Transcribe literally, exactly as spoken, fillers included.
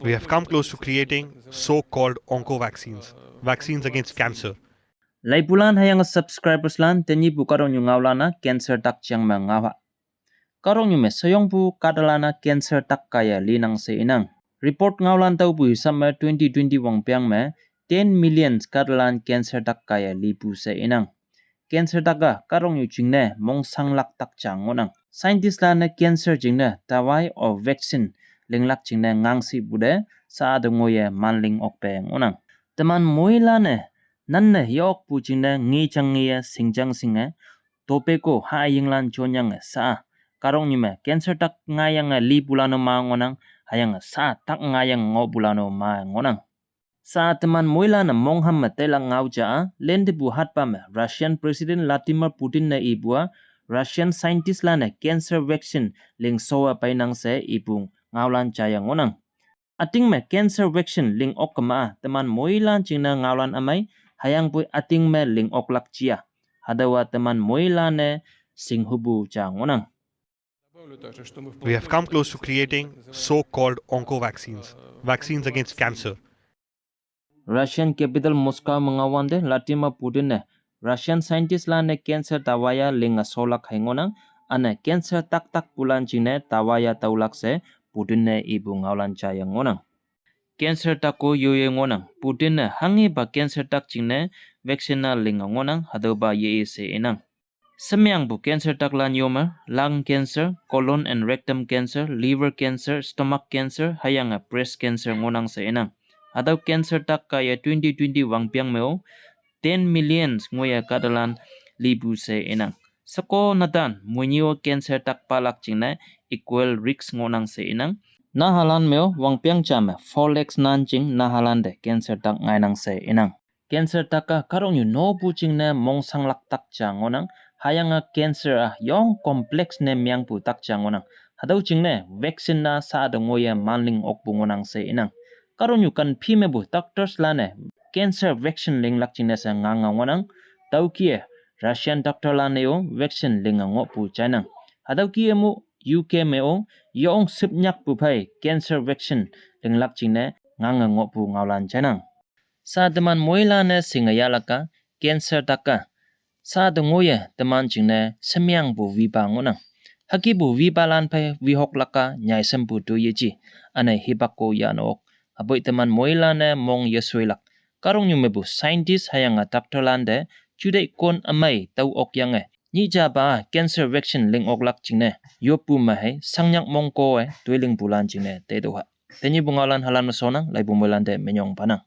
We have come close to creating so-called onco vaccines, vaccines against cancer. Laipulan hüyange subscribers lan, tenyihpu kahtoknyu ngaolan-a cancer tak jang me ngaoha. Kahtoknyu me sheyongpu kahtalan-a cancer tak kaiye linang she inang. Report ngaolan taopu hisap me twenty twenty wangpeng me ten million kahtalan cancer tak kaiye lipu she inang. Cancer tak-a kahtoknyu jingne mongsanglak tak ja ngohnang. Scientist lan-e cancer jingne dawai or vaccine linglak jingne ngangshipu te, sa-a te ngoiye manling okpe ngohnang. Teman moilan-e nanne yokpu jingne ngejang ngeye, shingjang shinge, tobacco hayinglan jonyange sa-a kahtoknyu me cancer tak ngaiyange lipulan-o ma ngohnang, hüyange sa-a tak ngaiyange ngohpulan-o ma ngohnang. Sa-a teman moilan-e mongham me tailak ngao ja-a, lentepu hatpa me Russian President Vladimir Putin ne ipu-a, Russian scientist lan-e cancer vaccine ling showa peinang she ipu ngaolan jaiye ngohnang. Üting me cancer vaccine ling ok kema-a, teman moilan jingne ngaolan ümei, hüyangpoi üting me ling oklak ja. Hatüowa teman moilan-e shinghupu ja ngohnang. We have come close to creating so-called onco vaccines, vaccines against cancer. Russian capital Moscow me ngaowante Vladimir Putin ne Russian scientist lan-e cancer dawai-a linge sholak hei ngohnang, üne cancer tak takpulan jingne dawai-a taolak she Putin ne ipu ngaolan jaiye ngohnang. Cancer tak-o yoye ngohnang, Putin ne hanghepa cancer tak jingne vaccine-a linge ngohnang, hatüopa ye-i she inang. Shemengpu cancer taklan yome lung cancer, colon and rectum cancer, liver cancer, stomach cancer, hüyange breast cancer ngohnang she inang. Hatüo cancer tak kaiye twenty twenty wangpeng me-o ten million ngoiye kahtalan lipu she inang. Sheko netan moini-o cancer tak palak jingne equal risk ngohnang she inang. Nahalan me-o wangpeng ja me four lakhs nan jing nahalante cancer tak ngainang she inang. Cancer tak-a kahtoknyu nopu jingne mongsanglak tak ja ngohnang, hüyange cancer-a yong complex ne mengpu tak ja ngohnang. Hatüo jingne vaccine-a sa-a te ngoiye manling okpu ngohnang she inang. Kahtoknyu kanphi mepu doctors lan-e cancer vaccine linglak jingne she ngange ngohnang. Tüokih-e Russian doctor lan-e-o vaccine linge ngohpu jainang. Hatüokih-e mu U K me-o yong shüpnyakpu phei cancer vaccine linglak jingne ngange ngohpu ngaolan jainang. Sa teman moilan-e shinge yahlak-a, cancer tak-a sa te ngoiye teman jingne shemengpu wipa ngohnang. Hükepu wipalan phei wihoklak-a nyaisempu toiyeji, üne hipak-o yane ok. Hüpoi teman moilan-e mong yeshoilak, kahtoknyu mepu scientist hüyange doctor lante juteih kon ümei tao okyange nyih japa-a cancer vaccine ling oklak jingne yoppu me hei shangnyak mongko-e toilingpulan jingne teitüoh ha. Tenyihpu ngaolan halan me shonnang, laipu moilante minyong phanang.